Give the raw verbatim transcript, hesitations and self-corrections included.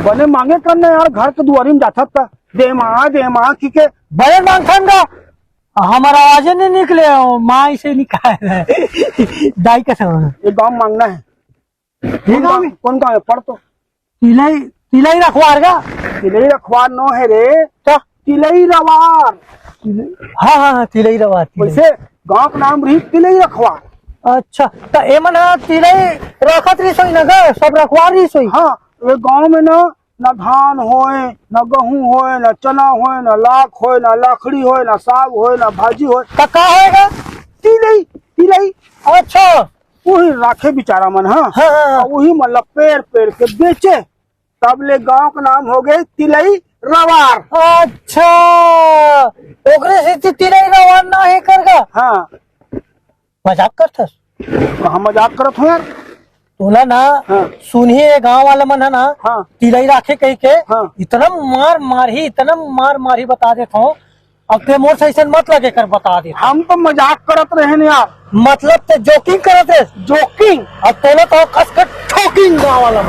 बने मांगे करना यार, घर के दुआरी में जाथस त दे माँ, दे माँ की के। बने मांगथन गा, हमर आवाजे नहीं निकले, माँ इसे निकाल। दाई कसम। ये गाँव मांगना है। ये कौन गाँव गाँव, में? कौन गाँव है? पढ़ तो। तिलई, तिलई रखवार गा? तिलई रखवार नो है रे। क्या? तिलई रवार। हाँ, हाँ, हाँ, तिलई रवार, तिलई। वैसे गाँव का नाम रही तिलई रखवार। अच्छा, त एमन ह तिलई रखत रहिस होही ना गा, सब रखवार रहिस होही। हाँ, ये गाँव में ना, ना धान होए, ना गहूं होए, ना चना होए, ना लाख होए, ना लाखड़ी होए, ना साग होए, ना भाजी होए। त का होए गा? तिलई, तिलई। अच्छा। वही राखे बेचारा मन, हाँ। हाँ, हाँ, हाँ। और वही मन ला पेर पेर के बेचे, तब ले गांव का नाम हो गए तिलई रवार। अच्छा, ओकरे सेती तिलई रवार ना हे कर गा। हाँ। मजाक करथस? कहाँ मजाक करत हो यार? तोला ना, हाँ। सुनही ये गांव वाला मन है ना, हाँ। तिलई राखे कही के, हाँ। इतना मार मारही, इतना मार मारही बता देत हो। अब ते मोर से अइसन मत लगे कर, बता दे। हम तो मजाक करत रहे न यार। मतलब ते जोकिंग करत रहे? जोकिंग। अब तोला तो कस के ठोकिंग गाँव वाला।